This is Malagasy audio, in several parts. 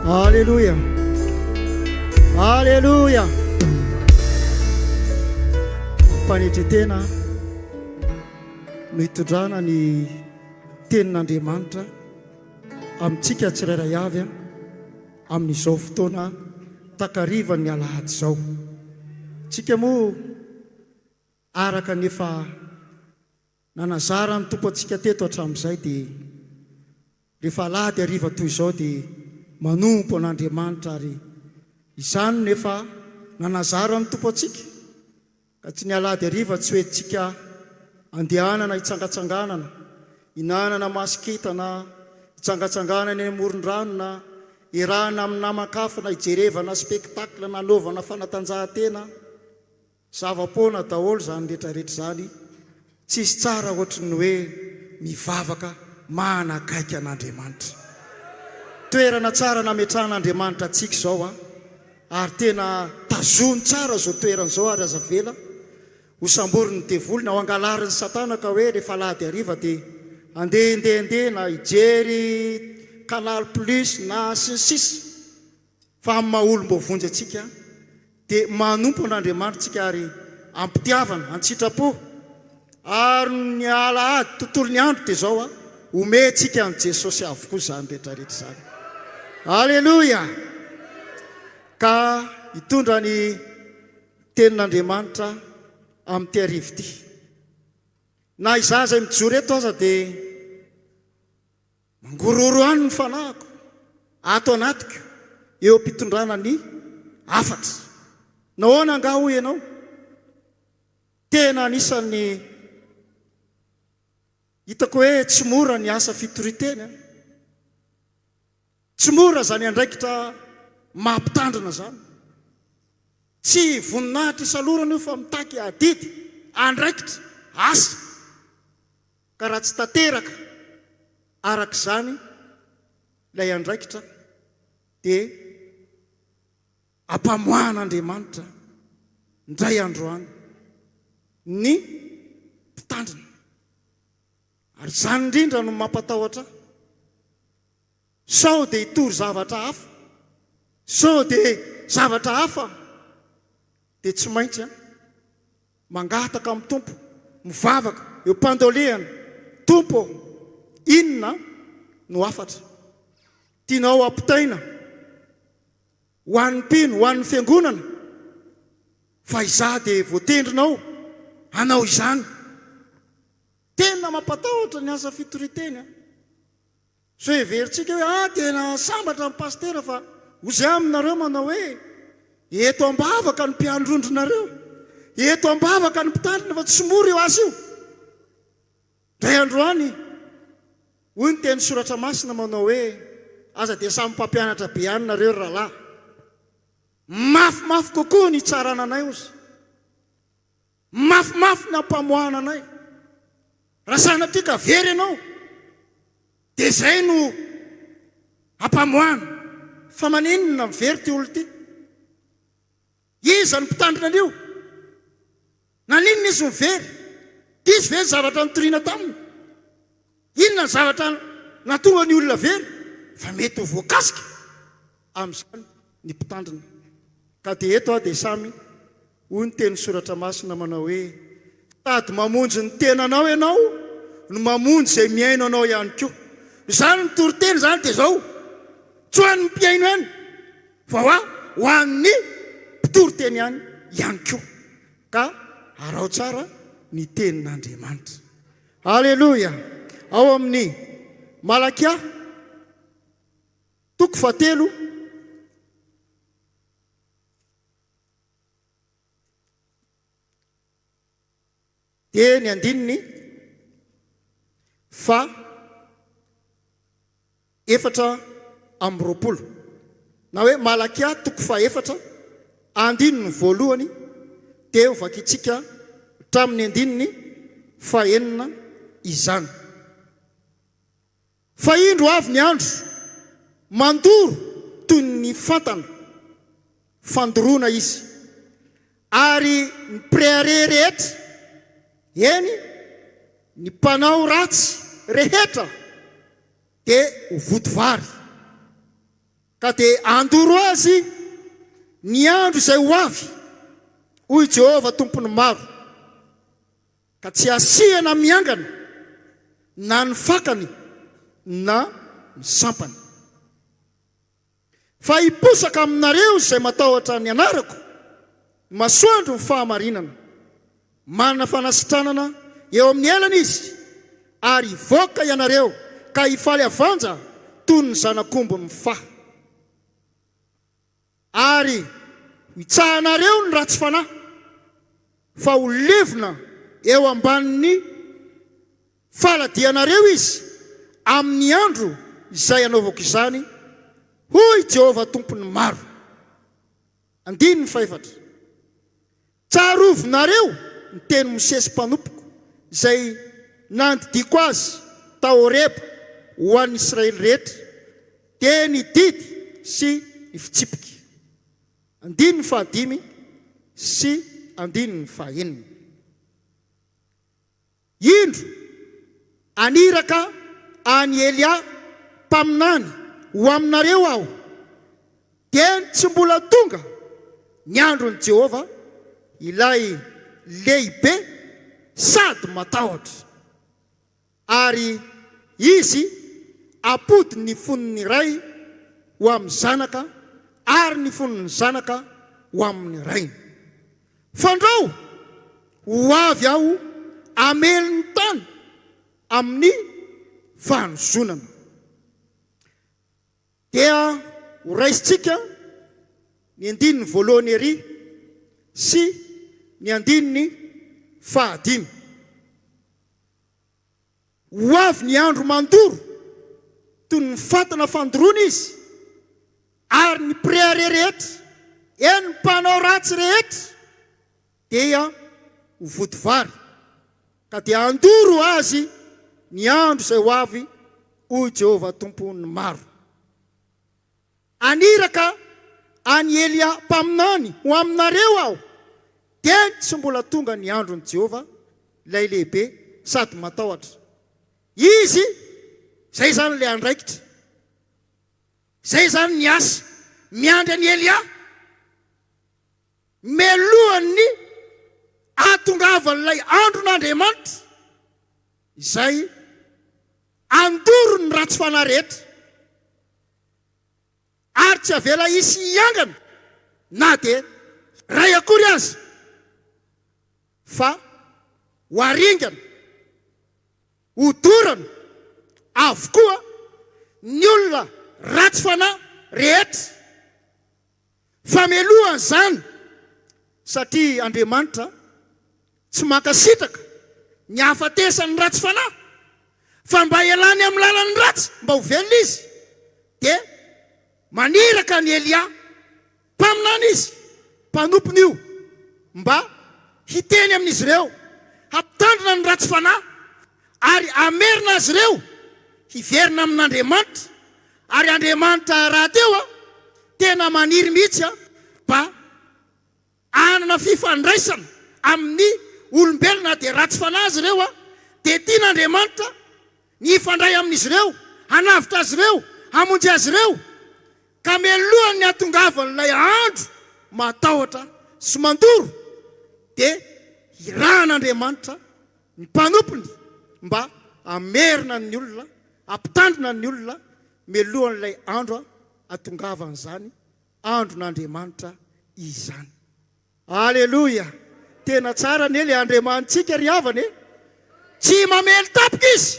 Aleloia! Aleloia! Fanetren-tena no hitondrana ny tenin'Andriamanitra amintsika tsirairay avy amin'izao fotoana takarivan'ny alahady izao. Tsika moa araka ny efa Nanazara ny Tompo antsika teto hatramin'izay dia rehefa alahady hariva toy izao dia manompo an'Andriamanitra ary izany no efa nanazaran'ny Tompo antsika ka tsy ny alahady hariva tsy hoe tsika andehanana hitsangatsanganana hinanana masikita na hitsangatsanganana eny amoron-drano na iarahana amin'ny naman-kafa na hijerevana spectacle na anaovana fanatanjahantena. Zava-poana daholo izany rehetra rehetra izany, tsisy tsara ohatry ny hoe mivavaka manakaiky an'Andriamanitra. Toerana tsara nametrahan'Andriamanitra antsika izao an, ary tena tazony tsara izao toerana izao ary aza avela ho samborin'ny devoly na ho angalarin'i satana ka hoe rehefa alahady hariva dia andehandehandeha na hijery canal plus na sy ny sisa. Fa amin'ny maha olom-boavonjy antsika dia manompo an'Andriamanitra isika ary am-pitiavana, an-tsitrapo. Ary ny alahady tontolon'ny andro dia izao, omentsika an'i Jesosy avokoa izany rehetra rehetra izany. Aleloia! Ka hitondra ny tenin'Andriamanitra amin'ity hariva ity. Na izaho izay mijoro eto aza dia Mangorohoro any ny fanahiko ato anatiko eo am-pitondrana ny hafatra. Nahoana angaha hoy ianao? Tena anisan'ny hitako hoe tsy mora ny asa fitorian-teny an. Tsy mora izany andraikitra maha mpitandrina izany. Tsy voninahitra isalorana io fa mitaky adidy, andraikitra, asa. Ka raha tsy tanteraka araka izany ilay andraikitra dia ampamoahan'Andriamanitra indray androany ny mpitandrina. Ary izany indrindra no mampatahotra ahy. Sao dia hitory zavatra hafa, sao dia zavatra hafa dia tsy maintsy an. Mangataka amin'ny Tompo, mivavaka eo am-pandolehana, Tompo ô, inona no hafatra tianao hampitaina ho an'ny mpino, ho an'ny fiangonana, fa izaho dia voatendrinao hanao izany. Tena mampatahotra ny asa fitorian-teny an! Sao heverintsika hoe ah tena sambatra ny pasitera fa ozy aminareo manao hoe eto ambavaka ny mpiandrondronareo, eto ambavaka ny mpitandrina fa tsy mora io asa io. Indray androany hoy ny teny soratra masina manao hoe aza dia samy mpampianatra be ihany nareo ry rahalahy. Mafimafy kokoa ny hitsarana anay ozy. Mafimafy ny ampamoahana anay. Raha sanatria ka very ianao dia izay no ampamoahana. Fa maninona very ity olona ity? Iza no mpitandrina an'io? Naninona izy no very? Diso ve ny zavatra nitoriana taminy? Inona ny zavatra nahatonga ny olona very? Fa mety ho voakasika amin'izany ny mpitandrina. Ka dia eto aho dia samy Hoy ny teny soratra masina manao hoe, Sady mamonjy ny tenanao ianao no mamonjy izay mihaino anao ihany koa. Izany ny toriteny izany dia izao, tsy ho an'ny mpihaino ihany fa hoa ho an'ny mpitory teny ihany ihany koa. Ka araho tsara ny tenin'Andriamanitra. Aleloia! Ao amin'ny Malakia toko fahatelo. Dia ny andininy faha 24, na hoe Malakia toko faha efatra, andininy voalohany dia ho vakintsika hatramin'ny andininy faha enina izany. Fa indro avy ny andro, mandoro toy ny fantana fandoroana izy, ary ny mpirehareha rehetra, eny, ny mpanao ratsy rehetra dia ho vodivary. Ka dia handoro azy ny andro izay ho avy, hoy Jehovah Tompon'ny maro, ka tsy hasiana miangana na ny fakany na ny sampany. Fa hiposaka aminareo izay matahotra ny anarako, ny masoandro ny fahamarinana. Manana fanasitranana eo amin'ny elany izy, ary hivoaka ianareo ka hifaly havanja toy ny zanak'omby mifaha. Ary ho hitsahanareo ny ratsy fanahy, fa ho levona eo ambanin'ny faladianareo izy amin'ny andro izay hanaovako izany, hoy Jehovah Tompon'ny maro. Andininy fahefatra. Tsarovinareo ny teny Mosesy mpanompoko, izay nandidiako azy tao Horeba ho an'ny Israely rehetra, dia ny didy sy ny fitsipika. Andininy fahadimy sy andininy fahenina. Indro, haniraka an'i Elia mpaminany ho aminareo Aho, dieny tsy mbola tonga ny andron'i Jehovah, ilay lehibe sady matahotra. Ary izy hampody ny fon'ny ray ho amin'ny zanaka ary ny fon'ny zanaka ho amin'ny rainy. Fandrao ho avy aho hamely ny tany amin'ny fanozonana. Dia ho raisintsika ny andininy voalohany ery sy ny andininy fahadimy. Ho avy ny andro mandoro toy ny fatana fandoroana izy, ary ny mpirehareha rehetra, eny, ny mpanao ratsy rehetra, dia ho vody vary, ka dia handoro azy ny andro izay ho avy, hoy Jehovah Tompon'ny maro. Haniraka an'i Elia mpaminany ho aminareo aho, dieny tsy mbola tonga ny andron'i Jehovah, ilay lehibe sady matahotra. Izy, izay izany ilay andraikitra, izay izany ny asa miandry an'i Elia, mialohan'ny hahatongavan'ilay andron'Andriamanitra izay handoro ny ratsy fanahy rehetra. Ary tsy avela hisy hiangana na dia iray akory aza, fa ho aringana, hodorana avokoa ny olona ratsy fanahy rehetra. Famelohana izany satria Andriamanitra tsy mankasitraka ny hahafatesan'ny ratsy fanahy, fa mba hialany amin'ny lalan'ny ratsy mba ho velona izy, dia maniraka an'i Elia mpaminany izy, mpanompony io, mba hiteny amin'izy ireo, hampitandrina ny ratsy fanahy ary hamerina azy ireo hiverina amin'Andriamanitra, ary Andriamanitra rahateo tena maniry mihitsy mba hanana fifandraisana amin'ny olombelona na dia ratsy fanahy aza ireo, dia tian'Andriamanitra ny hifandray amin'izy ireo, hanavotra azy ireo, hamonjy azy ireo, ka mialohan'ny hahatongavan'ilay andro mahatahotra sy mandoro, dia hirahan'Andriamanitra ny mpanompony mba hamerina ny olona, hampitandrina ny olona mialohan'ilay andro hahatongavan'izany andron'Andriamanitra izany. Aleloia! Tena tsara anie le Andriamanitsika ry havana e! Tsy mamely tampoka izy!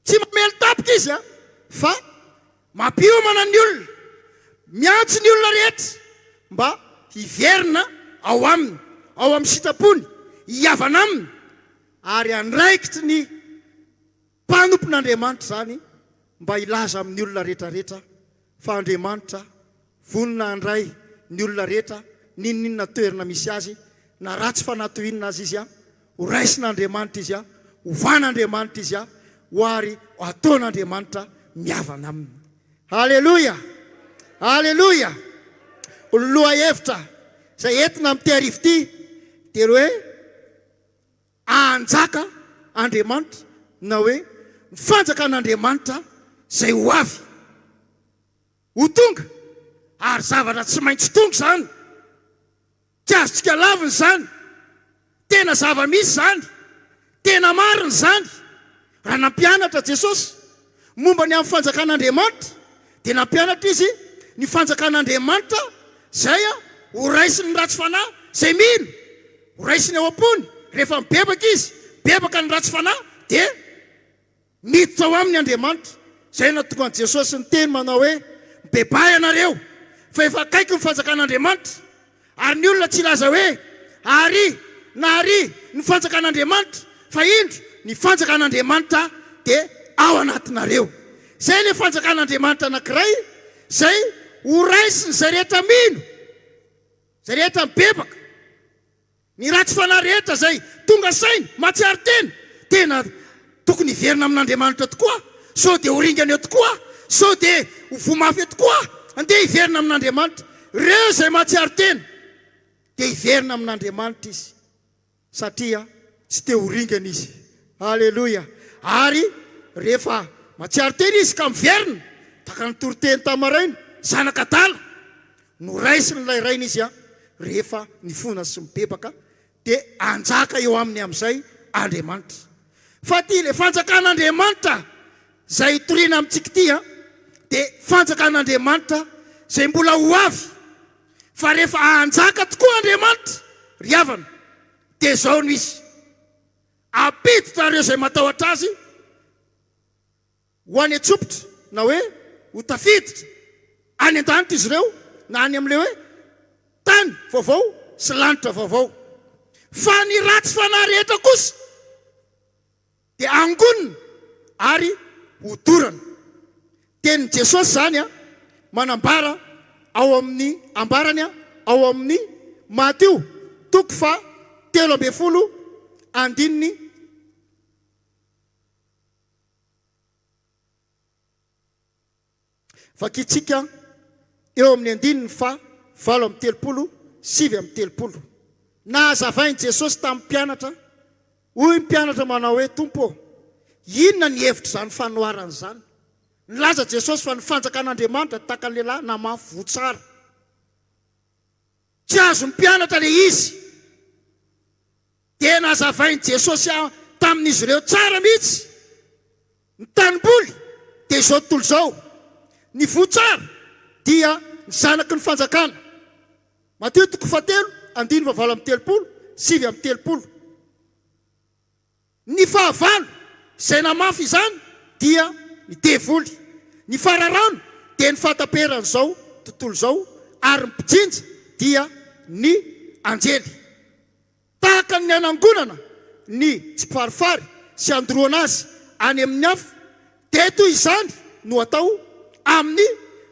Tsy mamely tampoka izy a! Fa mampiomana ny olona, miantso ny olona rehetra mba hiverina ao aminy, ao amin'ny sitrapony, hihavana aminy, ary andraikitry ny mpanompon'Andriamanitra izany mba hilaza amin'ny olona rehetrarehetra fa Andriamanitra vonona handray ny olona rehetra n'inon'inona toerana misy azy, na ratsy fanahy toy inona aza izy, ho raisin'Andriamanitra izy, hovan'Andriamanitra izy, ho ary hataon'Andriamanitra mihavana aminy. Haleloia! Haleloia! Ny lohahevitra izay entina amin'ity hariva ity dia ny hoe Hanjaka Andriamanitra na hoe ny fanjakan'Andriamanitra izay ho avy. Ho tonga, ary zavatra tsy maintsy tonga izany. Tsy azontsika lavina izany. Tena zava-misy izany. Tena marina izany. Raha nampianatra Jesosy momba ny amin'ny fanjakan'Andriamanitra, dia nampianatra Izy ny fanjakan'Andriamanitra izay ho raisin'ny ratsy fanahy izay mino, ho raisiny ao am-pony rehefa mibebaka izy, mibebaka ny ratsy fanahy dia Miditra ao aminy Andriamanitra. Izay no nahatonga an'i Jesosy niteny manao hoe, Mibebaha ianareo, fa efa akaiky ny fanjakan'Andriamanitra. Ary ny olona tsy hilaza hoe, Ary na ary ny fanjakan'Andriamanitra, fa indro, ny fanjakan'Andriamanitra dia ao anatinareo. Izay ilay fanjakan'Andriamanitra anankiray izay horaisin'izay rehetra mino, izay rehetra mibebaka. Ny ratsy fanahy rehetra izay tonga saina, mahatsiaro tena, tena tokony hiverina amin'Andriamanitra tokoa aho, sao dia ho ringana eo tokoa aho, sao dia ho voa mafy eo tokoa aho, andeha hiverina amin'Andriamanitra. Ireo izay mahatsiaro tena dia hiverina amin'Andriamanitra izy, satria tsy te ho ringana izy. Aleloia! Ary rehefa mahatsiaro tena izy ka miverina, tahaka ny toriteny tamin'ny maraina, zanak'adala, Noraisin'ilay rainy izy rehefa nifona sy mibebaka, dia hanjaka eo aminy amin'izay Andriamanitra. Fa ity ilay fanjakan'Andriamanitra izay itoriana amintsika ity dia fanjakan'Andriamanitra izay mbola ho avy. Fa rehefa hanjaka tokoa Andriamanitra, ry havana, dia izao no izy, Hampiditra ireo izay matahotra Azy, Ho any an-tsopitra na hoe ho tafiditra any an-danitra izy ireo na any amin'ilay hoe tany vaovao sy lanitra vaovao. Fa ny ratsy fanahy rehetra kosa dia hangonina ary hodorana. Tenin'i Jesosy izany manambara ao amin'ny ambarany ao amin'ny Matio toko faha 13 andininy Vakintsika eo amin'ny andininy faha 38, 39. Nahazavain'i Jesosy tamin'ny mpianatra, hoy ny mpianatra manao hoe, Tompo ô, inona ny hevitr'izany fanoharana izany? Nilaza Jesosy fa ny fanjakan'Andriamanitra tahaka ny lehilahy namafy voa tsara. Tsy azon'ny mpianatra ilay izy. Dia nazavain'i Jesosy tamin'izy ireo tsara mihitsy, Ny tanimboly dia izao tontolo izao, ny voa tsara dia ny zanaky ny fanjakana. Matio toko fahatelo, andininy fahavalo amby 30, 39. Ny fahavalo izay namafy izany dia ny devoly. Ny fararano dia ny fahataperan'izao tontolo izao ary ny mpijinja dia ny anjely. Tahaka ny hanangonana ny tsiparifary sy handoroana azy any amin'ny afo, dia toy izany no atao amin'ny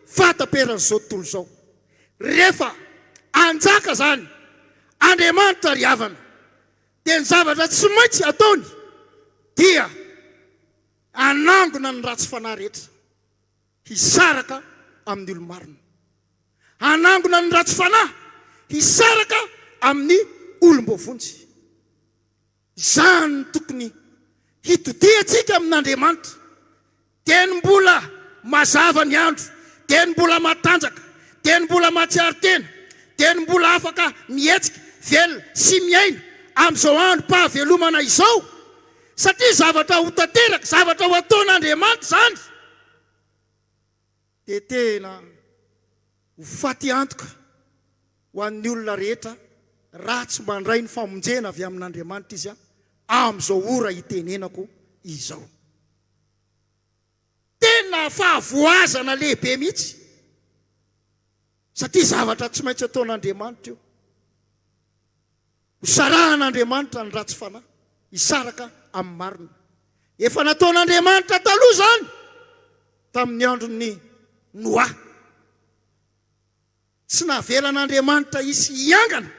fahataperan'izao tontolo izao. Rehefa hanjaka izany Andriamanitra ry havana, dia ny zavatra tsy maintsy ataony dia hanangona ny ratsy fanahy rehetra hisaraka amin'ny olo-marina. Hanangona ny ratsy fanahy hisaraka amin'ny olom-boavonjy. Izany no tokony hitodihantsika amin'Andriamanitra. Dieny mbola mazava ny andro, dieny mbola matanjaka, dieny mbola mahatsiaro tena, dieny mbola afaka mihetsika, velona sy miaina amin'izao androm-pahavelomana izao, satria zavatra ho tanteraka, zavatra ho ataon'Andriamanitra izany. Dia tena ho faty antoka ho an'ny olona rehetra raha tsy mandray ny famonjena avy amin'Andriamanitra izy amin'izao ora itenenako izao. Tena fahavoazana lehibe mihitsy satria zavatra tsy maintsy ataon'Andriamanitra io. Ho sarahan'Andriamanitra ny ratsy fanahy, hisaraka amin'ny marina. Efa nataon'Andriamanitra taloha izany, tamin'ny andron'i Noa. Tsy navelan'Andriamanitra hisy hiangana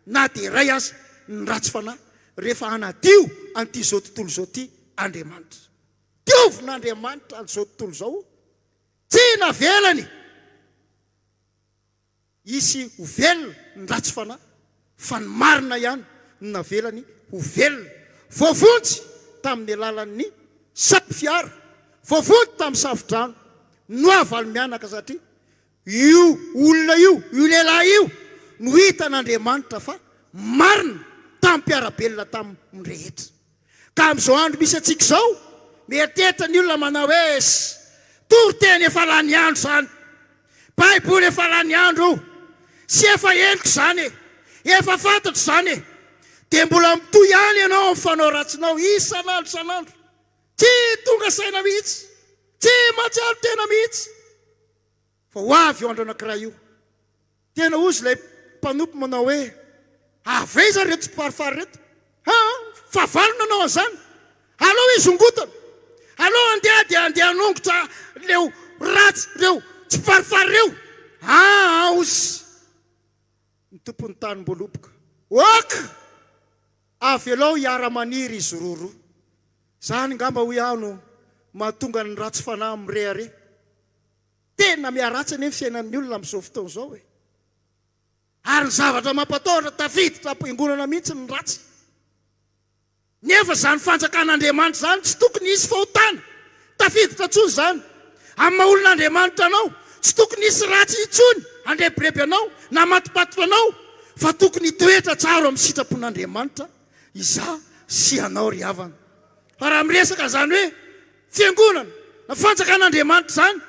na dia iray aza ny ratsy fanahy, rehefa hanadio an'ity izao tontolo izao ity Andriamanitra. Diovin'Andriamanitra an'izao tontolo izao, tsy navelany. Hisy ho velona ny ratsy fanahy, fa ny marina ihany no navelany ho velona. Voavonjy tamin'ny alalan'ny sambo fiara, voavonjy tamin'ny safo-drano. Noa valo mianaka satria. Io olona io, io lehilahy io no hitan'Andriamanitra fa marina tamin'ny mpiara-belona taminy rehetra. Ka amin'izao andro misy antsika izao, mieritreritra ny olona manao hoe, Toriteny efa lany andro izany. Baiboly efa lany andro io. Sy efa henoko izany e. Efa fantatro izany e. Dia mbola mitohy ihany ianao amin'ny fanao ratsinao isan'andro isan'andro. Tsy tonga saina mihitsy. Tsy mahatsiaro tena mihitsy. Fa ho avy io andro anankiray io. Tena hozy ilay mpanompo manao hoe, Avy aiza ireto mpifarifary ireto? Haa, fahavalo nanao an'izany. Aleo izy hongotana. Aleo handeha dia handeha hanongotra ireo ratsy, ireo tsy mpifarifary ireo. Aa, hozy ny tompon'ny tanim-boaloboka. Ok! Avelao hiara-maniry izy roroa. Izany angamba hoy aho no mahatonga ny ratsy fanahy mirehareha. Tena miharatsy anie ny fiainan'ny olona amin'izao fotoana izao e! Ary ny zavatra mampatahotra, tafiditra am-piangonana mihitsy ny ratsy. Nefa izany fanjakan'Andriamanitra izany tsy tokony hisy fahotana tafiditra intsony izany. Amin'ny maha olon'Andriamanitra anao, tsy tokony hisy ratsy intsony handrebireby anao na hamatopatotra anao, fa tokony hitoetra tsara ao amin'ny sitrapon'Andriamanitra izaho sy ianao ry havana. Fa raha miresaka izany hoe Fiangonana na fanjakan'Andriamanitra izany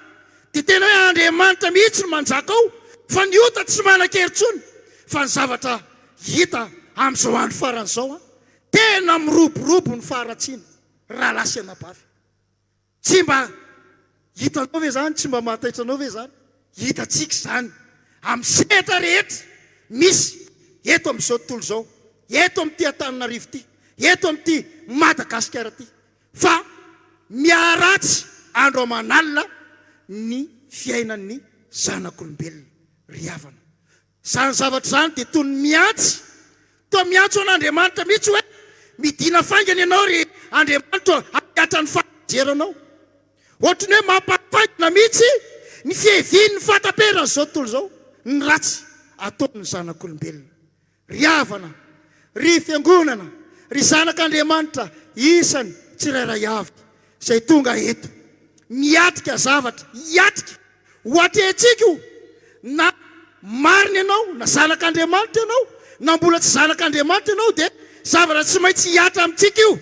dia tena hoe Andriamanitra mihitsy no manjaka ao fa ny ota tsy manan-kery intsony fa ny zavatra hita amin'izao andro farany izao an, tena miroborobo ny faharatsiana rahalahy sy anabavy. Tsy mba hitanao ve izany? Tsy mba mahataitra anao ve izany? Hitantsika izany amin'ny sehatra rehetra misy eto amin'izao tontolo izao, eto amin'ity Antananarivo ity, eto amin'ity Madagasikara ity. Fa miharatsy andro aman'alina ny fiainan'ny zanak'olombelona, ry havana. Izany zavatra izany dia toy ny mihantsy, toa miantso an'Andriamanitra mihitsy hoe, Midìna faingana ianao, ry Andriamanitra ô, hampihatra ny fahatezeranao. Ohatry ny hoe mampahafaingana mihitsy ny fihevian'ny fahataperan'izao tontolo izao, ny ratsy ataon'ny zanak'olombelona. Ry havana, ry fiangonana, ry zanak'Andriamanitra isany tsirairay avy izay tonga eto, miatrika zavatra, hiatrika, ho atrehintsika io, na marina ianao, na zanak'Andriamanitra ianao, na mbola tsy zanak'Andriamanitra ianao, dia zavatra tsy maintsy hihatra amintsika io.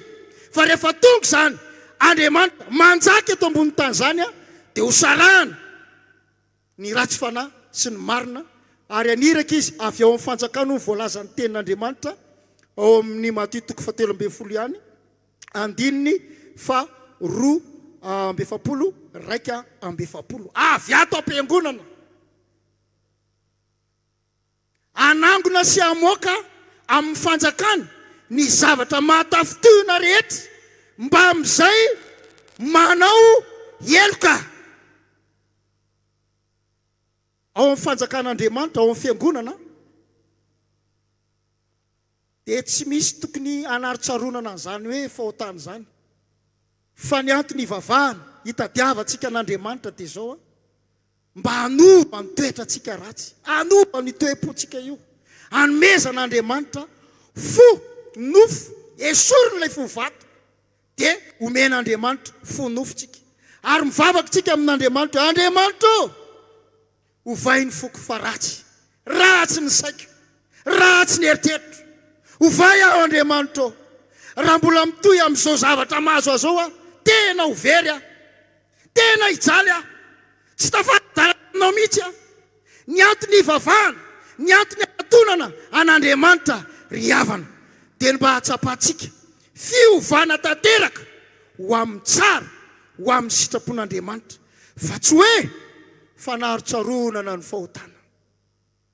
Fa rehefa tonga izany Andriamanitra manjaka eto ambonin'ny tany izany, dia ho sarahana. ny ratsy fanahy sy ny marina, ary haniraka izy avy ao amin'ny fanjakany hoy ny voalazan'ny tenin'Andriamanitra ao amin'ny Matio toko fahatelo ambin'ny folo ihany, andininy faha 42 41. Avy ato am-piangonana. Hanangona sy hamoaka amin'ny fanjakany ny zavatra mahatafintohina rehetra mbamin'izay manao heloka. Ao amin'ny fanjakan'Andriamanitra, ao amin'ny fiangonana, dia tsy misy tokony hanarontsaronana an'izany hoe fahotana izany. Fa ny antony hivavahana, hitadiavantsika an'Andriamanitra dia izao, mba hanova ny toetrantsika ratsy, hanova ny toe-pontsika io, hanomezan'Andriamanitra fo nofo, esoriny ilay fo vato, Dia omen'Andriamanitra fo nofo tsika. Ary mivavaka tsika amin'Andriamanitra hoe, Andriamanitra ô! Ovay ny foko fa ratsy. Ratsy ny saiko. Ratsy ny eritreritro. Ovay aho Andriamanitra ô! Raha mbola mitohy amin'izao zavatra mahazo ahy izao aho, tena ho very aho. Tena hijaly aho. Tsy tafara-dalana aminao mihitsy aho. Ny antony hivavahana, ny antony hanatonana an'Andriamanitra ry havana, dia ny mba hahatsapantsika fiovana tanteraka ho amin'ny tsara, ho amin'ny sitrapon'Andriamanitra, fa tsy hoe fanarontsaronana ny fahotana.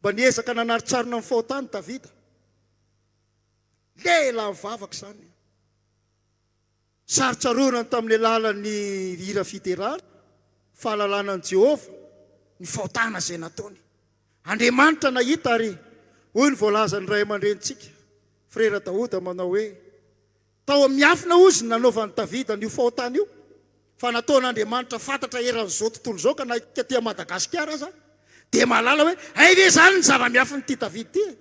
Mba niezaka nanarontsarona ny fahotany Davida. Lehilahy mivavaka izany. Sarontsaronany tamin'ny alalan'ny hira fiderana, fahalalana an'i Jehovah, ny fahotana izay nataony. Andriamanitra nahita ary hoy ny voalazan'ny ray aman-drenintsika, Frera Daoda manao hoe, Tao amin'ny miafina hozy ny nanaovan'i Davida an'io fahotana io, fa nataon'Andriamanitra fantatra eran'izao tontolo izao ka na isika aty Madagasikara aza dia mahalala hoe hay ve izany ny zava-miafin'ity Davida ity e!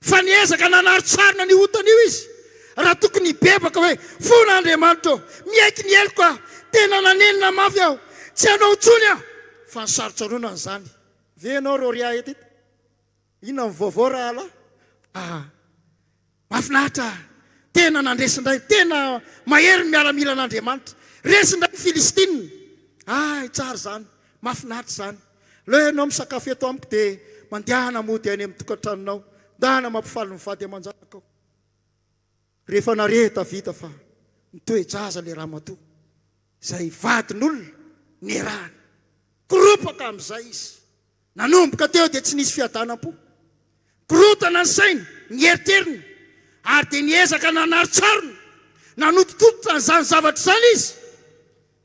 Fa niezaka nanarontsarona an'io otany io izy, raha tokony hibebaka hoe, Fona Andriamanitra ô, miaiky ny heloko aho, tena nanenina mafy aho, tsy hanao intsony aho. Fa ny sarontsaronana izany. Ve ianao Roria eto ito? Inona ny vaovao rahalahy? Ah, mahafinaritra, tena nandresy indray, tena mahery ny miaramilan'Andriamanitra. Resy indray ny Filistina. Ay, tsara izany, mahafinaritra izany. Aleo ianao misakafo eto amiko dia mandehana mody any amin'ny tokantranonao. Ndana mampifaly ny vady aman-janakao. Rehefa nare Davida fa nitoe-jaza ilay ramatoa, izay vadin'olona niarahany, koropaka amin'izay izy. Nanomboka teo dia tsy nisy fiadanam-po. Korontana ny sainy, ny eritreriny, ary dia niezaka nanarontsarona, nanotitototra an'izany zavatra izany izy.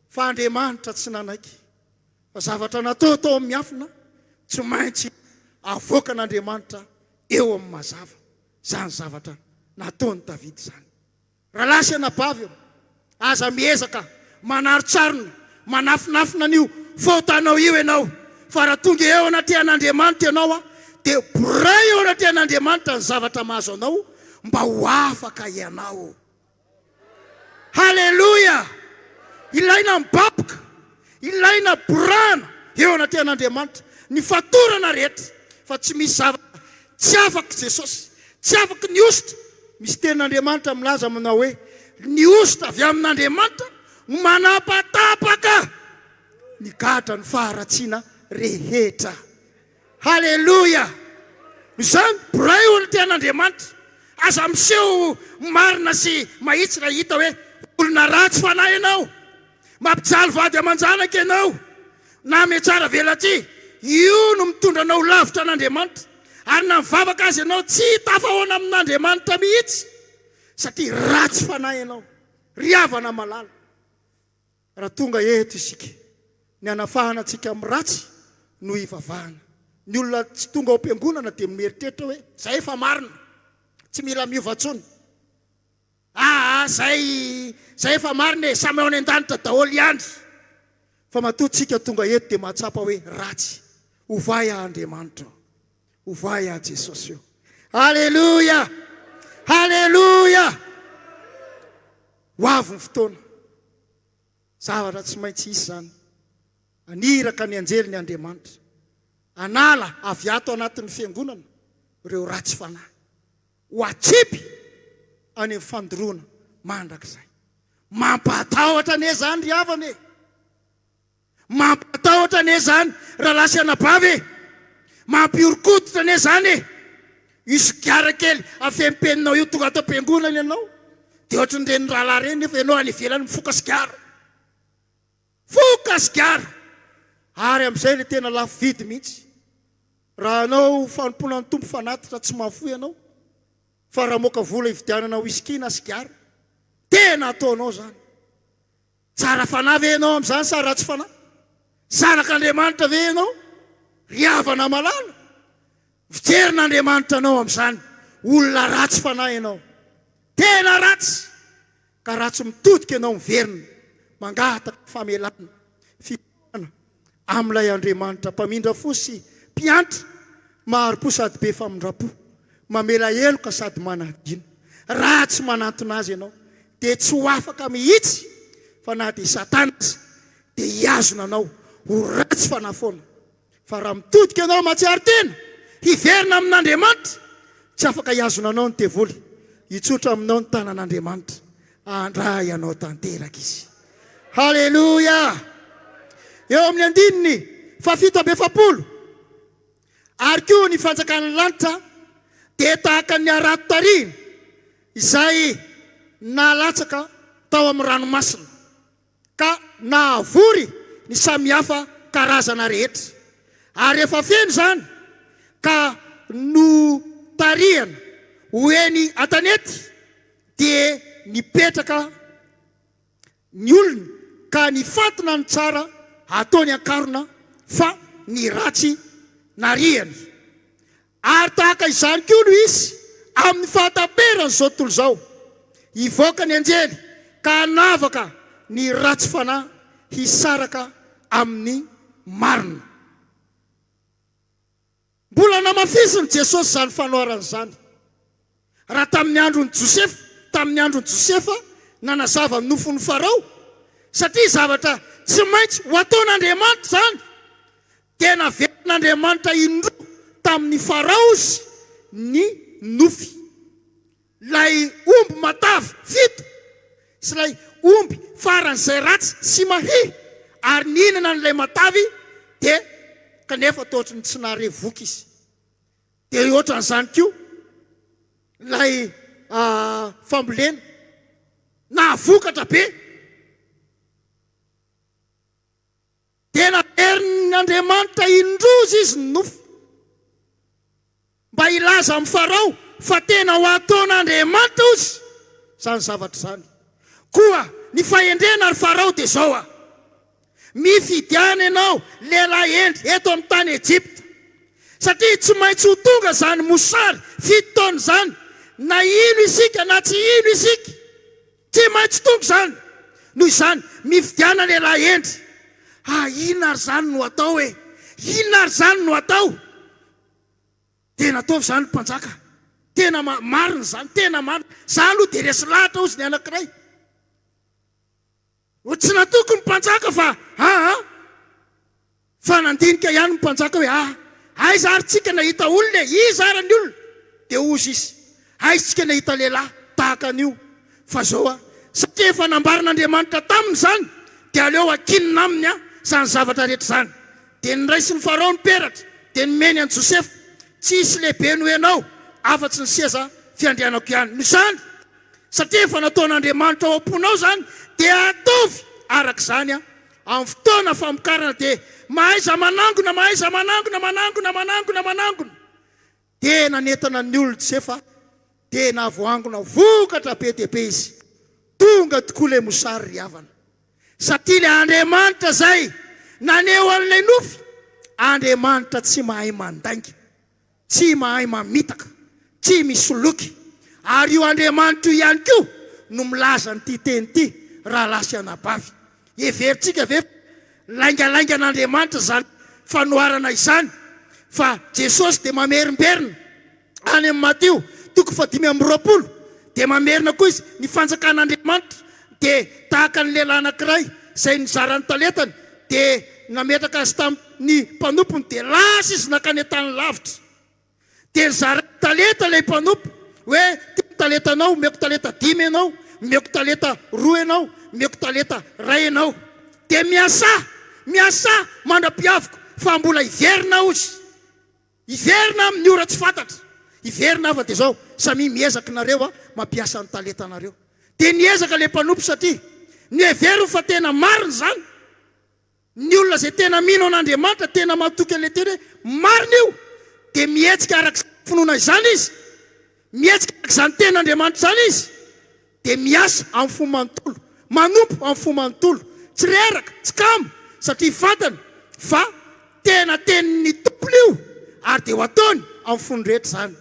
Fa Andriamanitra tsy nanaiky fa zavatra natao tao amin'ny miafina tsy maintsy avoakan'Andriamanitra eo amin'ny mazava. Izany zavatra nataon'i Davida izany. Rahalahy sy anabavy ô, aza miezaka manarontsarona, manafinafina an'io fahotanao io ianao, fa raha tonga eo anatrehan'Andriamanitra ianao, dia boray eo anatrehan'Andriamanitra ny zavatra mahazo anao mba ho afaka ianao. Haleloia! Ilaina mibaboka, ilaina borahana eo anatrehan'Andriamanitra ny fatorana rehetra, fa tsy misy zavatra tsy afak'i Jesosy, tsy afaky ny hosotra. Misy tenin'Andriamanitra milaza manao hoe, ny hosotra avy amin'Andriamanitra no manapatapaka ny gadra ny faharatsiana rehetra. Haleloia! Izany boray eo anatrehan'Andriamanitra. Aza miseho marina sy mahitsy raha hita hoe olona ratsy fanahy ianao, mampijaly vady aman-janaka ianao, na mihatsara velatsihy. Io no mitondra anao ho lavitra an'Andriamanitra. Ary na mivavaka aza ianao, tsy tafahoana amin'Andriamanitra mihitsy, satria ratsy fanahy ianao. Ry havana malala. Raha tonga eto isika, ny hanafahana antsika amin'ny ratsy no hivavahana. Ny olona tsy tonga ao am-piangonana dia mieritreritra hoe, Zay efa marina, tsy mila miova intsony. Aa, zay, zay efa marina e, samy ao any an-danitra daholo ihany. Fa matoa tsika tonga eto dia mahatsapa hoe ratsy. Ovay aho Andriamanitra ô. Ovay aho Jesosy ô. Aleloia! Aleloia! Ho avy ny fotoana. Zavatra tsy maintsy hisy izany. Haniraka ny anjeliny Andriamanitra. Hanala avy ato anatin'ny fiangonana ireo ratsy fanahy. Ho atsipy any amin'ny fandoroana mandrakizay. Mampatahotra anie izany ry havana e! Mampatahotra anie izany rahalahy sy anabavy e! Mampihoron-koditra anie izany e! Io sigara kely afempeninao io tonga ato am-piangonana ianao dia ohatran'ireny rahalahy ireny nefa ianao any ivelany mifoka sigara. Foka sigara! Ary amin'izay ilay tena lafo vidy mihitsy. Raha hanao fanompoana ny Tompo fanatitra tsy mahafoy ianao fa raha hamoaka vola hividianana whisky na sigara, tena ataonao izany. Tsara fanahy ve ianao amin'izany sa ratsy fanahy? Zanak'Andriamanitra ve ianao? Ry havana malala, fijerin'Andriamanitra anao amin'izany, olona ratsy fanahy ianao. Tena ratsy! Ka raha tsy mitodika ianao miverina, mangataka famelana, fifonana amin'ilay Andriamanitra mpamindra fo sy mpiantra, mahari-po sady be famindram-po, mamela heloka sady manadino. Raha tsy manantona Azy ianao, dia tsy ho afaka mihitsy fa na dia Satana aza dia hihazona anao ho ratsy fanahy foana. Fa raha mitodika ianao mahatsiaro tena hiverina amin'Andriamanitra, tsy afaka hihazona anao ny devoly, hitsotra aminao ny tanan'Andriamanitra, handray anao tanteraka izy. Haleloia! Eo amin'ny andininy fahafito amby efapolo, Ary koa ny fanjakan'ny lanitra dia tahaka ny harato tarihina izay nalatsaka tao amin'ny ranomasina, ka nahavory ny samihafa karazana rehetra. Ary efa feno izany ka notarihana ho eny an-tanety, dia nipetraka ny olona ka nifantina ny tsara ataony an-karona fa ny ratsy nariany. Ary tahaka izany koa no hisy amin'ny fahataperan'izao tontolo izao. Hivoaka ny anjely ka hanavaka ny ratsy fanahy hisaraka amin'ny marina. Mbola namafisin'i Jesosy izany fanoharana izany, raha tamin'ny andron'i Josefa, tamin'ny andron'i Josefa nanazava ny nofon'i Farao, satria zavatra tsy maintsy ho ataon'Andriamanitra izany. Dia naverin'Andriamanitra indroa tamin'i Farao izy ny nofy. Ilay omby matavy fito sy ilay omby faran'izay ratsy sy mahia ary nihinana an'ilay matavy dia kanefa toa ohatran'ny tsy nahare voky izy. Dia ohatran'izany koa ilay fambolena nahavokatra be. Dia naverin' Andriamanitra indroa izy ny nofy, mba hilaza amin'i Farao fa tena ho ataon' Andriamanitra ozy izany zavatra izany. Koa ny fahendrena, ry Farao, dia izao, a Mifidiana ianao lehilahy hendry eto amin'ny tany Egypta, satria tsy maintsy ho tonga izany mosary fito taona izany, na hino isika na tsy hino isika. Tsy maintsy tonga izany! Noho izany, mifidiana lehilahy hendry. Ah, inona ary izany no atao e? Inona ary izany no atao? Tena ataovy izany, mpanjaka. Tena marina izany, tena marina. Izaho aloha dia resy lahatra, hozy ny anankiray. Ho tsy natoky ny mpanjaka fa aa. Fa nandinika ihany ny mpanjaka hoe, Ah, aiza ary tsika nahita olona e? Iza ary ny olona? Dia hozy izy, Aiza tsika nahita lehilahy tahaka an'io? Fa zao ah, satria efa nambaran'Andriamanitra taminy izany, dia aleo ankinina aminy ah izany zavatra rehetra izany. Dia noraisin'i Farao ny peratra, dia nomeny an'i Josefa, Tsy hisy lehibe noho ianao, afa-tsy ny seza fiandrianako ihany. Noho izany, Satria efa nataon'Andriamanitra ao am-ponao izany, dia ataovy araka izany amin'ny fotoana famokarana, dia mahaiza manangona, mahaiza manangona, manangona, manangona, manangona. Dia nanentana ny olona Josefa, dia nahavoangona vokatra be dia be izy. Tonga tokoa ilay mosary ry havana. Satria ilay Andriamanitra izay naneho an'ilay nofy, Andriamanitra tsy mahay mandainga. Tsy mahay mamitaka, tsy misoloky. Ary io Andriamanitra io ihany koa no milaza an'ity teny ity, rahalahy sy anabavy. Heverintsika ve fa laingalaingan'Andriamanitra izany fanoharana izany? Fa Jesosy dia mamerimberina any amin'ny Matio toko fahadimy amby 20, dia mamerina koa izy, ny fanjakan'Andriamanitra dia tahaka ny lehilahy anankiray izay nizara ny talentany, dia nametraka azy tamin'ny mpanompony, dia lasa izy nankany an-tany lavitra. Dia nizarainy talenta ilay mpanompo, hoe, Ity ny talentanao, omeko talenta dimy ianao, omeko talenta roa ianao, omeko talenta iray ianao. Dia miasà, miasà mandra-piaviko, fa mbola hiverina aho, hozy. Hiverina amin'ny ora tsy fantatra. Hiverina aho fa dia izao, samia miezaka nareo mampiasa ny talentanareo. Dia niezaka ilay mpanompo satria noheveriny fa tena marina izany. Ny olona izay tena mino an'Andriamanitra, tena matoky an'ilay teny hoe marina io, dia mihetsika araka izany finoana izany izy. Mihetsika araka izany tenin'Andriamanitra izany izy. Dia miasa amin'ny fo manontolo, manompo amin'ny fo manontolo, tsy reraka, tsy kamo, satria fantany fa tena tenin'ny Tompony io ary dia ho ataony amin'ny fony rehetra izany.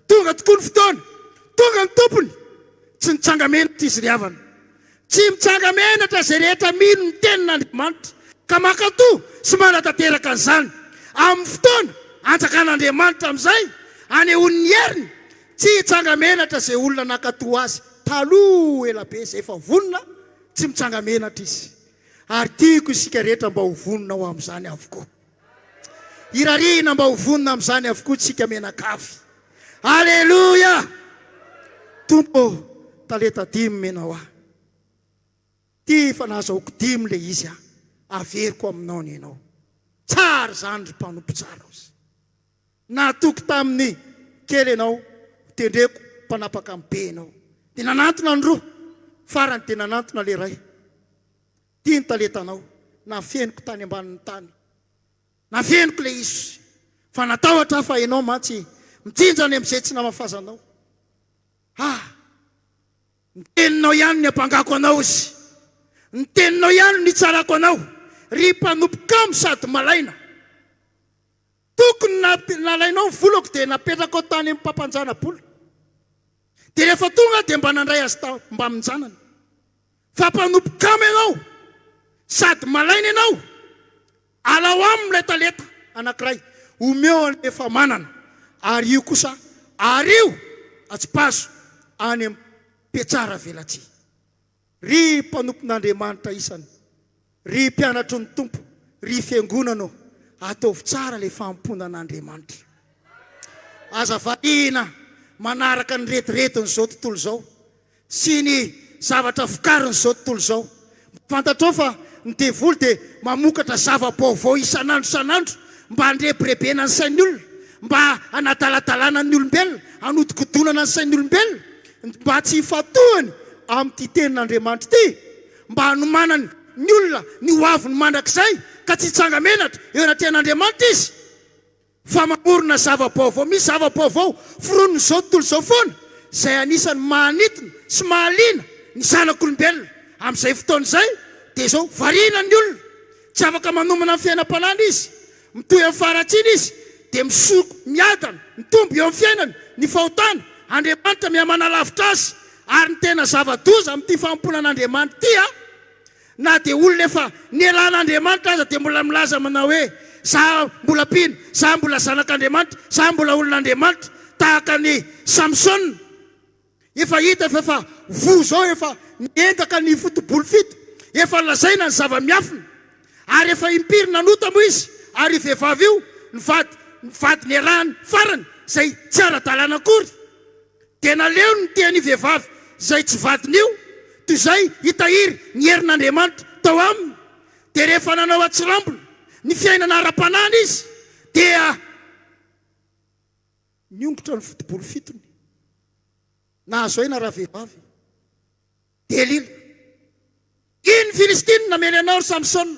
Tonga tokoa ny fotoana, tonga ny Tompony, tsy nitsanga-menatra izy ry havana. Tsy mitsanga-menatra izay rehetra mino ny tenin'Andriamanitra ka mankatò sy manatanteraka an'izany. Amin'ny fotoana hanjakan'Andriamanitra amin'izay, hanehoany ny heriny, Tsy hitsanga-menatra izay olona nankatò azy taloha ela be izay efa vonona, tsy mitsanga-menatra izy. Ary tiako isika rehetra mba ho vonona ho amin'izany avokoa. Irariana mba ho vonona amin'izany avokoa tsika mianakavy. Aleloia! Tompo ô, talenta dimy omenao ahy. Ty efa nahazahoako dimy ilay izy an, averiko aminao ny anao. Tsara izany ry mpanompo tsara ozy. Nahatoky tamin'ny kely ianao, hotendreko mpanapaka amin'ny be ianao. Dia nanantona ny roa, farany dia nanantona ilay iray. Ity ny talentanao, nafeniko tany ambanin'ny tany. Nafeniko ilay izy, fa natahotra aho fa ianao mantsy mijinja any amin'izay tsy namafazanao. Ah! Ny teninao ihany no niampangako anao izy. Ny teninao ihany no nitsarako anao, ry mpanompo kamo sady malaina. Tokony nalainao ny volako dia napetrakao tany amin'ny mpampanjana-bola. Dia rehefa tonga aho dia mba nandray azy tao mbamin-janany. Fa mpanompo kamo ianao sady malaina ianao. Alao aminy ilay talenta anankiray, omeo an'ilay efa manana, ary io kosa ario atsipazo any amin'ny mpiatsara velatsihy. Ry mpanompon'Andriamanitra isany, ry mpianatry ny Tompo, ry Fiangonana ô, Ataovy tsara ilay fanompoana an'Andriamanitra. Aza variana manaraka ny rediredin'izao tontolo izao sy ny zavatra vokarin'izao tontolo izao. Fantatrao fa ny devoly dia mamokatra zava-baovao isan'andro isan'andro mba handrebirebena ny sain'ny olona, mba hanadaladalana ny olombelona, hanodikodonana ny sain'ny olombelona, mba tsy hifantohany amin'ity tenin'Andriamanitra ity, mba hanomanany ny olona ny ho aviny mandrakizay ka tsy hitsanga-menatra eo anatrehan'Andriamanitra izy. Fa mamorona zava-baovao, misy zava-baovao foronin'izao tontolo izao foana, izay anisan'ny mahanintona sy mahaliana ny zanak'olombelona. Amin'izay fotoana izay dia izao, variana ny olona, tsy afaka manomana ny fiainam-panahiny izy, mitohy amin'ny faharatsiana izy, dia misoko miadana, mitombo eo amin'ny fiainany ny fahotana, Andriamanitra mihamanalavitra azy, ary ny tena zava-doza amin'ity fanompoana an'Andriamanitra ity an! Na dia olona efa nialan'Andriamanitra aza dia mbola milaza manao hoe, Za mbola mpino, za mbola zanak'Andriamanitra, za mbola olon'Andriamanitra, tahaka an'i Samsona. Efa hita fa efa voa izao, efa niendaka ny fotobolo fito, efa lazaina ny zava-miafina, ary efa impiry nanota moa izy, ary io vehivavy io ny vady, ny vady niarahany farany, izay tsy ara-dalàna akory. Dia naleony ny tian'io vehivavy izay tsy vadiny io, toy izay hitahiry ny herin'Andriamanitra tao aminy. Dia rehefa nanao atsirambina ny fiainana ara-panahiny izy, dia niongotra ny fotobolo fitony. Nahazo aina ravehivavy. Delila. Iny Filistina namely anao, ry Samsona.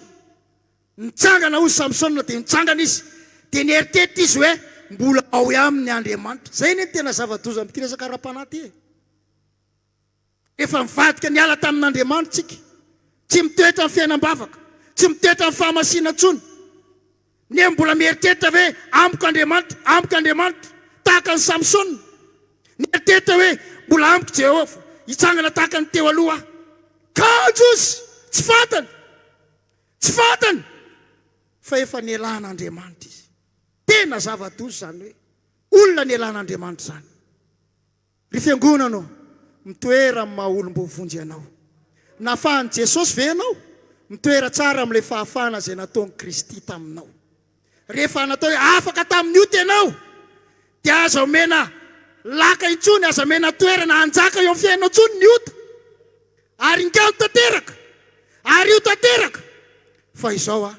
Nitsangana hoy Samsona, dia nitsangana izy. Dia nieritreritra izy hoe, Mbola ao aminy Andriamanitra. Izay anie no tena zava-doza amin'ity resaka ara-panahy ity e. Rehefa nivadika niala tamin'Andriamanitra isika, tsy mitoetra amin'ny fiainam-bavaka, tsy mitoetra amin'ny fahamasinana intsony. Nefa mbola mieritreritra ve amiko Andriamanitra, amiko Andriamanitra, tahaka an'i Samsona? Nieritreritra hoe mbola amiko Jehovah, hitsangana tahaka ny teo aloha aho. Kanjo izy tsy fantany, tsy fantany fa efa nialan'Andriamanitra izy. Tena zava-doza izany hoe olona nialan'Andriamanitra izany. Ry fiangonana ô, mitoera amin'ny maha olom-boavonjy anao. Nafahan'i Jesosy ve ianao? Mitoera tsara amin'ilay fahafahana izay nataon'i Kristy taminao. Rehefa natao hoe afaka tamin'ny ota ianao, dia aza omena laka intsony, aza omena toerana hanjaka eo amin'ny fiainanao intsony ny ota. Ary ingano tanteraka, ary io tanteraka. Fa izao aho,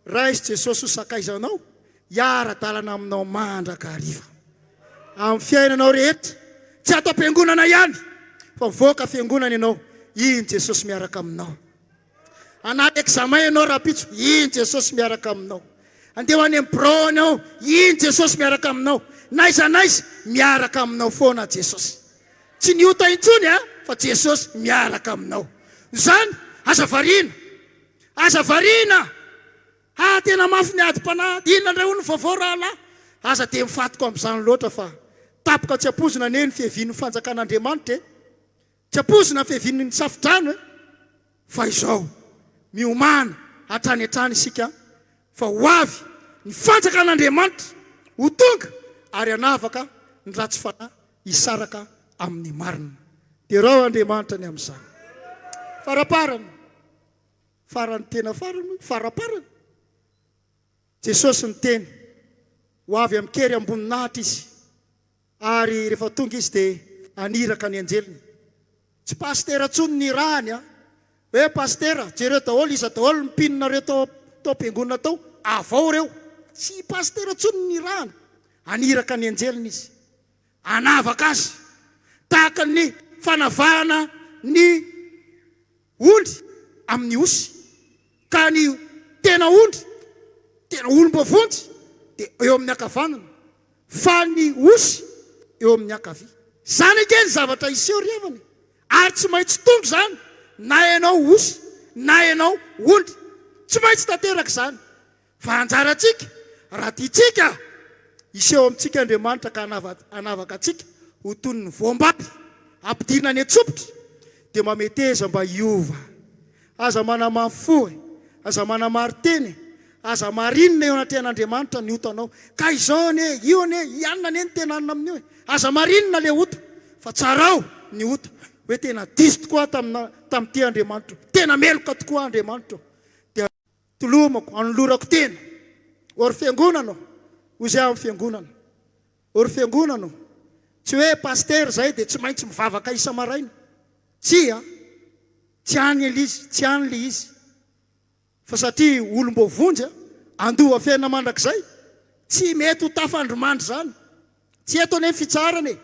raiso Jesosy ho sakaizanao, hiara-dalana aminao mandrakariva. Amin'ny fiainanao rehetra, tsy ato am-piangonana ihany, fa mivoaka fiangonana ianao, iny Jesosy miaraka aminao. Hanala examen ianao rahampitso, iny Jesosy miaraka aminao. Andeha ho any amin'ny birao ianao, iny Jesosy miaraka aminao. N'aiza n'aiza, miaraka aminao foana Jesosy. Tsy ny ota intsony a, fa Jesosy miaraka aminao. Izany, aza variana. Aza variana! Ha, tena mafy ny adim-panahy. Inona indray hono ny vaovao rahalahy? Aza dia mifatoko amin'izany loatra fa tapoka tsy ampoizina anie ny fiavian'ny fanjakan'Andriamanitra e! Tsy ampoizina ny fiavian'ny safo-drano e! Fa izao, miomàna hatrany hatrany isika fa ho avy ny fanjakan'Andriamanitra, ho tonga ary hanavaka ny ratsy fanahy hisaraka amin'ny marina. Derao Andriamanitra ny amin'izany. Faraparany, farany tena farany moa, faraparany. Jesosy niteny, ho avy amin-kery amboninahitra Izy. Ary rehefa tonga izy dia haniraka ny anjeliny. Tsy pasitera intsony ny irahany an! Hoe pasitera, jereo daholo iza daholo ny mpinonareo tao tao am-piangonana tao, avao ireo. Tsy pasitera intsony ny irahany. Haniraka ny anjeliny izy. Hanavaka azy. Tahaka ny fanavahana ny ondry amin'ny osy. Ka ny tena ondry, tena olom-boavonjy dia eo amin'ny ankavanana. Fa ny osy eo amin'ny ankavia. Izany ange ny zavatra hiseho ry havana e! Ary tsy maintsy tonga izany na ianao osy na ianao ondry. Tsy maintsy tanteraka izany. Fa anjarantsika, raha tiantsika hiseho amintsika Andriamanitra ka hanavaka antsika ho toy ny voam-bary ampidirina any an-tsopitra, dia mameteza mba hiova. Aza manamafy fo e! Aza manamari-tena e! Aza marinina eo anatrehan'Andriamanitra ny otanao. Ka izao anie, io anie, i anona anie no tena anona amin'io e! Aza marinina le ota, fa tsarao ny ota, hoe tena diso tokoa aho tamina, tamin'ity Andriamanitro, tena meloka tokoa aho Andriamanitro, dia tolomako, anolorako tena. Ô ry fiangonana ô! Hoy izay amin'ny fiangonana. Ô ry fiangonana ô! Tsy hoe pasitera izay dia tsy maintsy mivavaka isa-maraina. Tsia! Tsy any ilay izy, tsy any ilay izy. Fa satria olom-boavonjy handova fiainana mandrakizay, tsy mety ho tafandrimandry izany. Tsy eto anie ny fitsaharana e!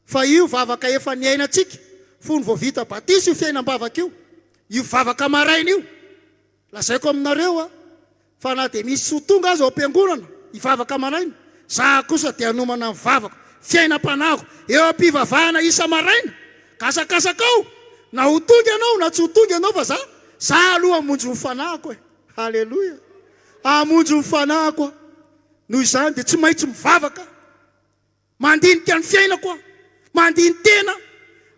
Fa io vavaka efa niainantsika fony vao vita batisa io fiainam-bavaka io, io vavaka maraina io. Lazaiko aminareo a, fa na dia misy tsy ho tonga aza ao am-piangonana hivavaka maraina, za kosa dia hanomana ny vavako, fiainam-panahiko, eo am-pivavahana isa-maraina, gasakasaka ao, na ho tonga ianao na tsy ho tonga ianao fa za, za aloha hamonjy ny fanahiko e! Haleloia! Hamonjy ny fanahiko aho, noho izany dia tsy maintsy mivavaka aho. Mandinika ny fiainako aho, mandini-tena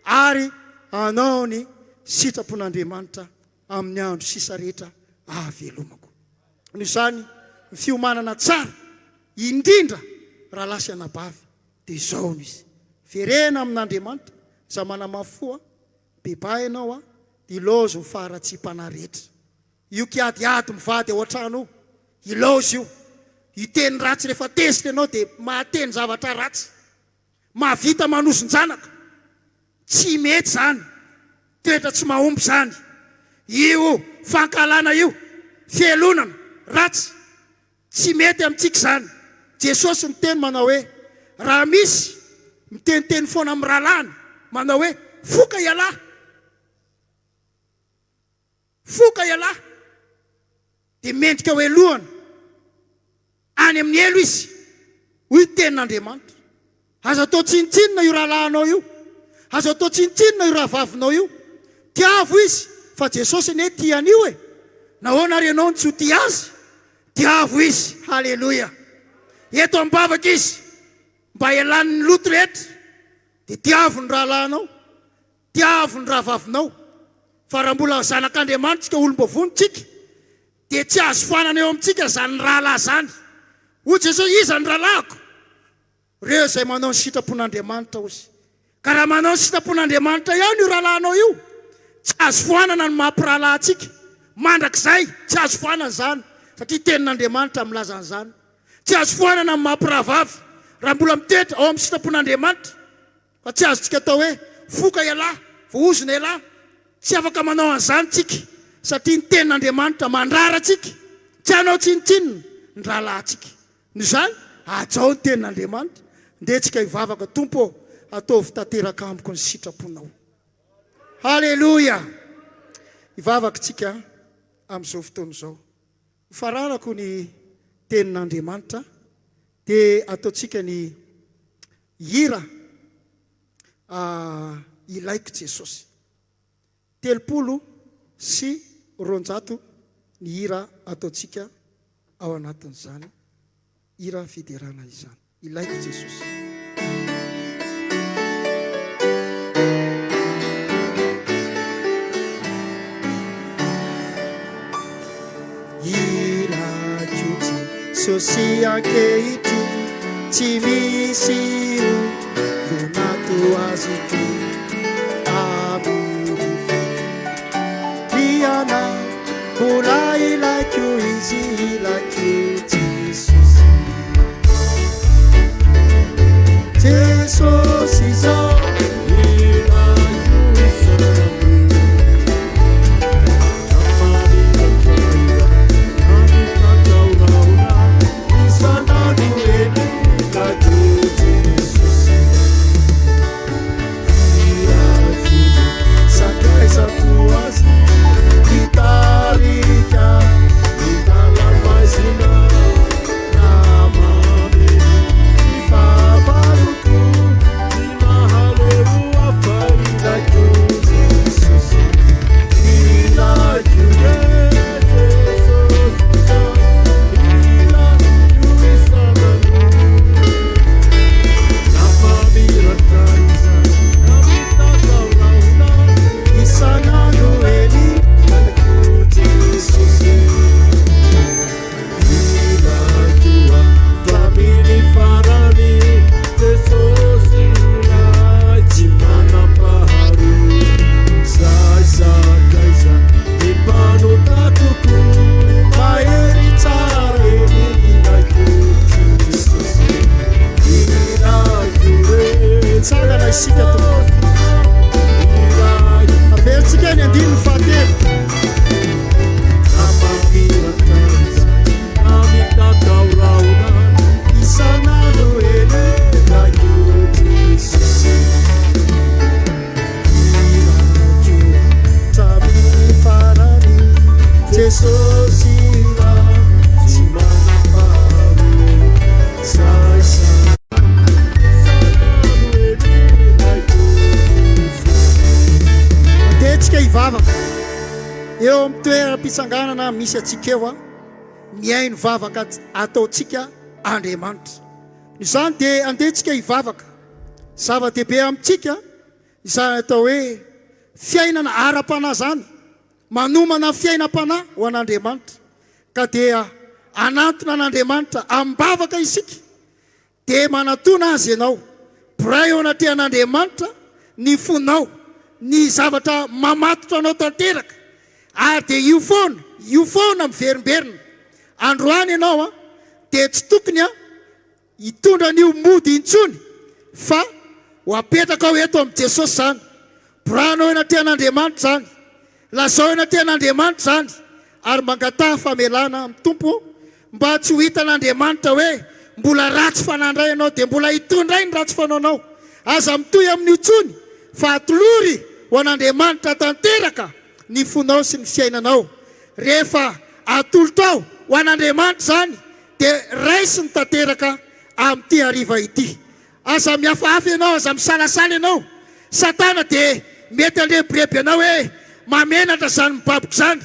ary hanao ny sitrapon'Andriamanitra amin'ny andro sisa rehetra ahavelomako. Noho izany, ny fiomanana tsara indrindra rahalahy sy anabavy dia izao no izy, Verena amin'Andriamanitra, aza manamafy fo an, bebaha ianao an, ilaozy ny faharatsiam-panahy rehetra. Io kiadiady mivady ao an-trano io, ilaozy io. Hiteny ratsy rehefa tezitra ianao dia mahateny zavatra ratsy. Mahavita manozon-janaka. Tsy mety izany. Toetra tsy mahomby izany. Io fankahalana io, fialonana, ratsy. Tsy mety amintsika izany. Jesosy niteny manao hoe, raha misy miteniteny foana amin'ny rahalahiny, manao hoe, foka ialahy. Foka ialahy dia mendrika ho helohana any amin'ny helo izy, hoy ny tenin'Andriamanitra. Aza atao tsinontsinona io rahalahinao io, aza atao tsinontsinona io rahavavinao io. Tiavo izy fa Jesosy anie tia an'io e! Nahoana ary ianao no tsy ho tia azy? Tiavo izy, haleloia! Eto am-bavaka izy mba hialany ny loto rehetra, dia tiavo ny rahalahinao. Tiavo ny rahavavinao, fa raha mbola zanak'Andriamanitra tsika, olom-boavonjy tsika, dia tsy azo foanana eo amintsika izany rahalahy izany. Hoy Jesosy, Iza ny rahalahiko? Ireo izay manao ny sitrapon'Andriamanitra, hozy. Ka raha manao ny sitrapon'Andriamanitra ihany io rahalahinao io, tsy azo foanana ny maha mpirahalahy antsika, mandrakizay, tsy azo foanana izany, satria tenin'Andriamanitra milaza an'izany. Tsy azo foanana ny maha mpirahavavy, raha mbola mitoetra ao amin'ny sitrapon'Andriamanitra. Fa tsy azontsika atao hoe foka ialahy, voahozona ialahy. Tsy afaka manao an'izany tsika satria ny tenin'Andriamanitra mandrara antsika tsy hanao tsinontsinona ny rahalahintsika. Noho izany, hajao ny tenin'Andriamanitra. Ndeha tsika hivavaka, Tompo ô, ataovy tanteraka amiko ny sitraponao. Haleloia! Hivavaka tsika amin'izao fotoana izao. Hofaranako ny tenin'Andriamanitra dia ataontsika ny Hira Ilaiko Jesosy. 230 ny hira ataontsika ao anatin'izany hira fiderana izany. Ilaiko Jesosy. Ilako Jesosy ankehitriny, tsy misy olona toa azy koa amin'ny fandriana. Mbola ilaiko izy, ilaiko Jesosy. Jesosy izao. Eo amin'ny toeram-pitsanganana misy antsika eo, mihaino vavaka ataontsika Andriamanitra. Noho izany dia andeha tsika hivavaka. Zava-dehibe amintsika izany atao hoe fiainana ara-panahy izany, manomana fiainam-panahy ho an'Andriamanitra. Ka dia hanantona an'Andriamanitra amim-bavaka isika. Dia manatona Azy ianao. Boray eo anatrehan'Andriamanitra ny fonao, ny zavatra mamatotra anao tanteraka. Ary dia io foana, io foana miverimberina. Androany ianao an, dia tsy tokony an, hitondra an'io mody intsony, fa ho apetrakao eto amin'i Jesosy izany. Borahanao eo anatrehan'Andriamanitra izany. Lazao eo anatrehan'Andriamanitra izany ary mangataha famelana amin'ny Tompo mba tsy ho hitan'Andriamanitra hoe mbola ratsy fanahy indray ianao dia mbola hitohy indray ny ratsy fanaonao. Aza mitohy amin'io intsony fa atolory ho an'Andriamanitra tanteraka ny fonao sy ny fiainanao. Rehefa atolotrao ho an'Andriamanitra izany dia raisiny tanteraka amin'ity hariva ity. Aza mihafahafa ianao, aza misalasala ianao. Satana dia mety handrebireby anao hoe, Mahamenatra izany mibaboka izany.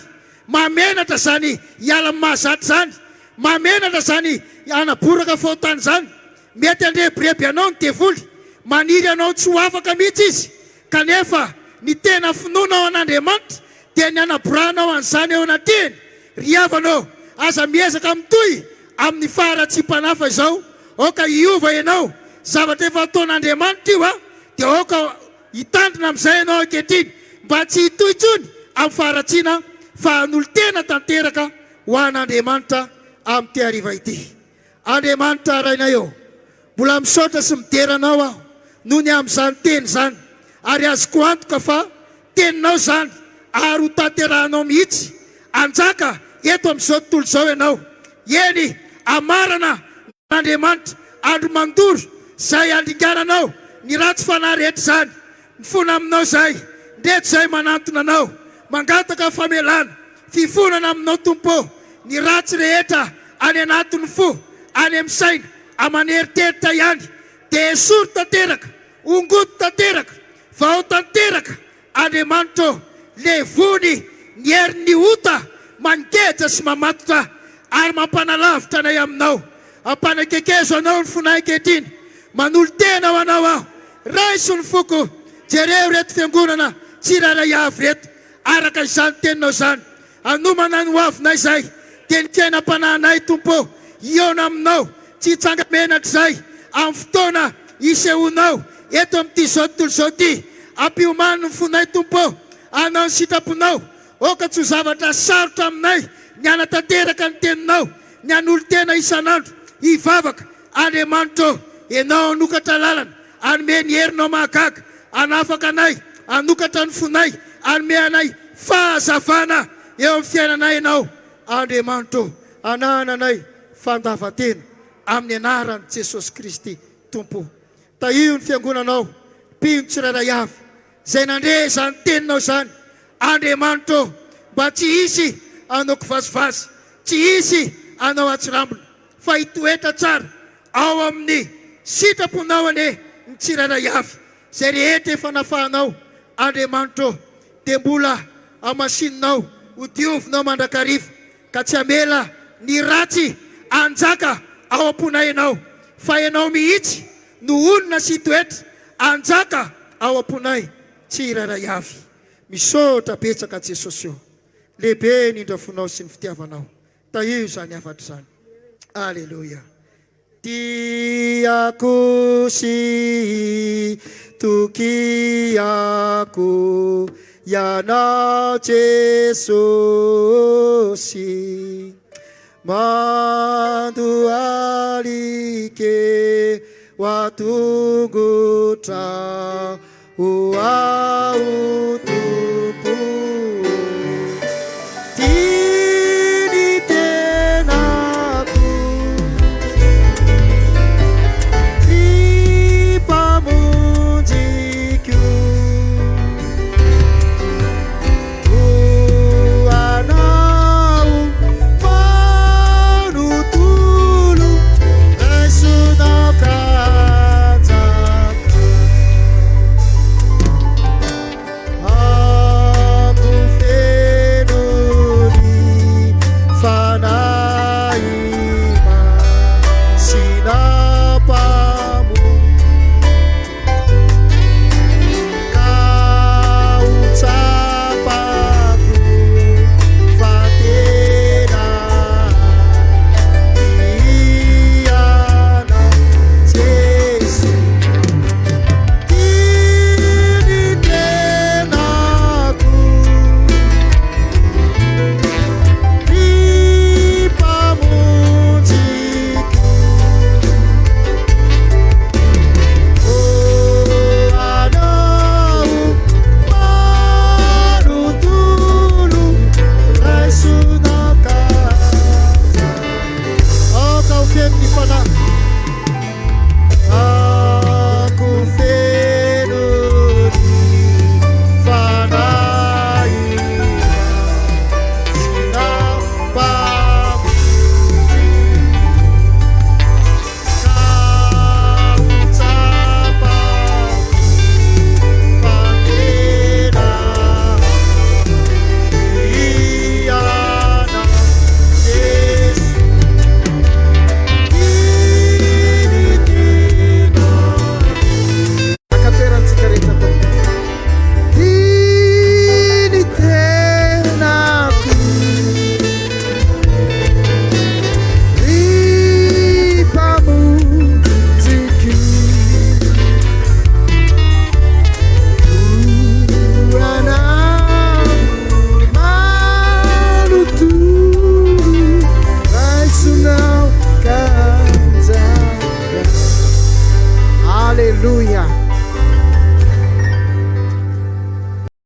Mahamenatra izany hiala amin'ny mahazatra izany. Mahamenatra izany hanaboraka fahotana izany. Mety handrebireby anao ny devoly. Maniry anao tsy ho afaka mihitsy izy. Kanefa ny tena finoanao an'Andriamanitra dia ny hanaborahanao an'izany eo anatrehany. Ry havana ô, aza miezaka mitohy amin'ny faharatsiam-panahy fa izao, aoka hiova ianao. Zavatra efa ataon'Andriamanitra io an, dia aoka hitandrina amin'izay ianao ankehitriny mba tsy hitohy intsony amin'ny faharatsiana fa hanolo-tena tanteraka ho an'Andriamanitra amin'ity hariva ity. Andriamanitra Rainay ô, mbola misaotra sy midera Anao aho noho ny amin'izany teny izany, ary azoko antoka fa Teninao izany ary ho tanterahanao mihitsy. Hanjaka eto amin'izao tontolo izao Ianao. Eny, hamarana Andriamanitra, andro mandoro izay handringananao ny ratsy fanahy rehetra izany. Mifona aminao izahay, ndreto izahay manantona Anao, mangataka famelana, fifonana aminao Tompo ô, ny ratsy rehetra any anatin'ny fo, any amin'ny saina, aman'eritreritra ihany, dia esory tanteraka, ongoty tanteraka, vao tanteraka, Andriamanitra ô, levony ny herin'ny ota mangeja sy mamatotra ary mampanalavitra anay Aminao. Ampanakekezo Anao ny fonay ankehitriny. Manolo-tena ho Anao aho. Raiso ny foko. Jereo ireto fiangonana tsirairay avy ireto. Araka izany teninao izany. Hanomana ny hoavinay izahay, dia ny fiainam-panahinay, Tompo ô, hihaona Aminao, tsy hitsanga-menatra izahay amin'ny fotoana hisehoanao eto amin'ity izao tontolo izao ity. Ampiomano ny fonay, Tompo ô, hanao ny sitraponao. Aoka tsy ho zavatra sarotra aminay ny hanatanteraka ny Teninao, ny hanolo-tena isan'andro hivavaka. Andriamanitra ô, Ianao hanokatra lalana, hanome ny herinao mahagaga, hanafaka anay, hanokatra ny fonay, hanome anay fahazavana eo amin'ny fiainanay Ianao, Andriamanitra ô, hanananay fandavan-tena amin'ny anaran'i Jesosy Kristy Tompo. Tahio ny Fiangonanao, mpino tsirairay avy izay nandre izany teninao izany, Andriamanitra ô, mba tsy hisy hanao kivazivazy, tsy hisy hanao atsirambina, fa hitoetra tsara ao amin'ny sitraponao anie ny tsirairay avy. Izay rehetra efa nafahanao, Andriamanitra ô, dia mbola hamasininao, hodiovinao mandrakariva, ka tsy hamela ny ratsy hanjaka ao am-ponay Ianao, fa Ianao mihitsy no honina sy hitoetra hanjaka ao am-ponay tsirairay avy. Misaotra betsaka Jesosy ô! Lehibe ny indrafonao sy ny fitiavanao. Tahio izany hafatra izany. Aleloia. Tiako sy itokiako Ianao Jesosy. Mandohalika eo an-tongotrao ho aho.